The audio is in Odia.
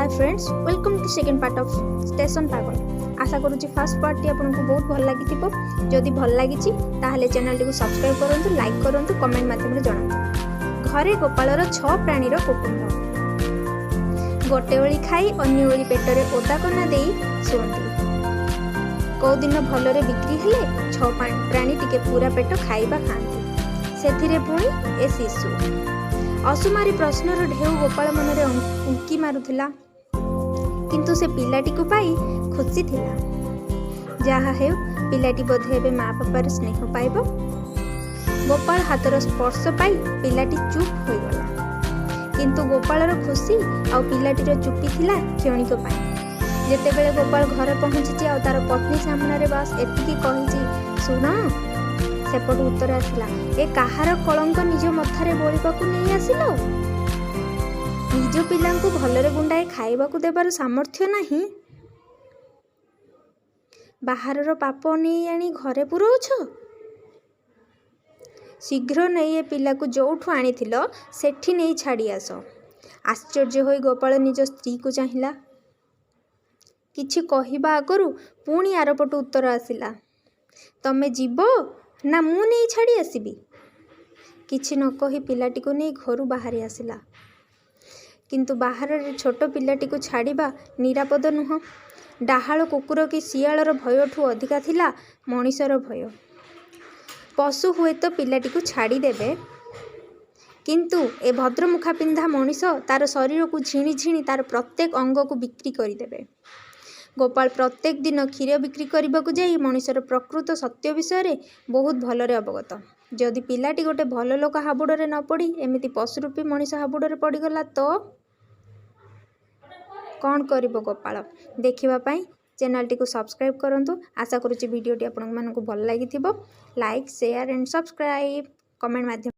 Hi friends, welcome to second part of Station ପାଗଳ। ଆଶା କରୁଛି ଫାର୍ଷ୍ଟ ପାର୍ଟଟି ଆପଣଙ୍କୁ ବହୁତ ଭଲ ଲାଗିଥିବ। ଯଦି ଭଲ ଲାଗିଛି, ତାହେଲେ ଚ୍ୟାନେଲଟିକୁ ସବସ୍କ୍ରାଇବ୍ କରନ୍ତୁ, ଲାଇକ୍ କରନ୍ତୁ, କମେଣ୍ଟ ମାଧ୍ୟମରେ ଜଣାନ୍ତୁ। ଘରେ ଗୋପାଳର ଛଅ ପ୍ରାଣୀର କୁଟୁମ୍ବ। ଗୋଟେ ଓଳି ଖାଇ ଅନ୍ୟ ଓଳି ପେଟରେ ଓଦା କନା ଦେଇ ଶୁଅନ୍ତି। କୋଉଦିନ ଭଲରେ ବିକ୍ରି ହେଲେ ଛଅ ପ୍ରାଣୀ ଟିକେ ପୁରା ପେଟ ଖାଇବା ଖାଆନ୍ତି। ସେଥିରେ ପୁଣି ଏ ଶିଶୁ। ଅସୁମାରୀ ପ୍ରଶ୍ନର ଢେଉ ଗୋପାଳ ମନରେ ଉଙ୍କି ମାରୁଥିଲା। କିନ୍ତୁ ସେ ପିଲାଟିକୁ ପାଇ ଖୁସି ଥିଲା। ଯାହା ହେଉ, ପିଲାଟି ବୋଧେ ଏବେ ମା ବାପାର ସ୍ନେହ ପାଇବ। ଗୋପାଳ ହାତର ସ୍ପର୍ଶ ପାଇ ପିଲାଟି ଚୁପ୍ ହୋଇଗଲା। କିନ୍ତୁ ଗୋପାଳର ଖୁସି ଆଉ ପିଲାଟିର ଚୁପି ଥିଲା କ୍ଷଣିକ ପାଇଁ। ଯେତେବେଳେ ଗୋପାଳ ଘରେ ପହଞ୍ଚିଛି ଆଉ ତାର ପତ୍ନୀ ସାମ୍ନାରେ ବାସ୍ ଏତିକି କହିଛି, "ଶୁଣ," ସେପଟୁ ଉତ୍ତର ଆସିଲା, "ଏ କାହାର କଳଙ୍କ ନିଜ ମଥାରେ ବୋଳିବାକୁ ନେଇ ଆସିଲ? ନିଜ ପିଲାଙ୍କୁ ଭଲରେ ଗୁଣ୍ଡାଏ ଖାଇବାକୁ ଦେବାର ସାମର୍ଥ୍ୟ ନାହିଁ, ବାହାରର ପାପ ନେଇ ଆଣି ଘରେ ପୁରଉଛ। ଶୀଘ୍ର ନେଇ ଏ ପିଲାକୁ ଯୋଉଠୁ ଆଣିଥିଲ, ସେଠି ନେଇ ଛାଡ଼ି ଆସ।" ଆଶ୍ଚର୍ଯ୍ୟ ହୋଇ ଗୋପାଳ ନିଜ ସ୍ତ୍ରୀକୁ ଚାହିଁଲା। କିଛି କହିବା ଆଗରୁ ପୁଣି ଆରପଟୁ ଉତ୍ତର ଆସିଲା, "ତମେ ଯିବ ନା ମୁଁ ନେଇ ଛାଡ଼ି ଆସିବି?" କିଛି ନ କହି ପିଲାଟିକୁ ନେଇ ଘରୁ ବାହାରି ଆସିଲା। କିନ୍ତୁ ବାହାରରେ ଛୋଟ ପିଲାଟିକୁ ଛାଡ଼ିବା ନିରାପଦ ନୁହଁ। ଡାହାଳ କୁକୁର କି ଶିଆଳର ଭୟଠୁ ଅଧିକା ଥିଲା ମଣିଷର ଭୟ। ପଶୁ ହୁଏତ ପିଲାଟିକୁ ଛାଡ଼ିଦେବେ, କିନ୍ତୁ ଏ ଭଦ୍ରମୁଖା ପିନ୍ଧା ମଣିଷ ତାର ଶରୀରକୁ ଝିଣି ଝିଣି ତାର ପ୍ରତ୍ୟେକ ଅଙ୍ଗକୁ ବିକ୍ରି କରିଦେବେ। ଗୋପାଳ ପ୍ରତ୍ୟେକ ଦିନ କ୍ଷୀର ବିକ୍ରି କରିବାକୁ ଯାଇ ମଣିଷର ପ୍ରକୃତ ସତ୍ୟ ବିଷୟରେ ବହୁତ ଭଲରେ ଅବଗତ। ଯଦି ପିଲାଟି ଗୋଟେ ଭଲ ଲୋକ ହାବୁଡ଼ରେ ନ ପଡ଼ି ଏମିତି ପଶୁରୂପୀ ମଣିଷ ହାବୁଡ଼ରେ ପଡ଼ିଗଲା ତ କ'ଣ କରିବ ଗୋପାଳ? ଦେଖିବା ପାଇଁ ଚ୍ୟାନେଲଟିକୁ ସବସ୍କ୍ରାଇବ୍ କରନ୍ତୁ। ଆଶା କରୁଛି ଭିଡ଼ିଓଟି ଆପଣମାନଙ୍କୁ ଭଲ ଲାଗିଥିବ। Like, share and subscribe comment ମାଧ୍ୟମ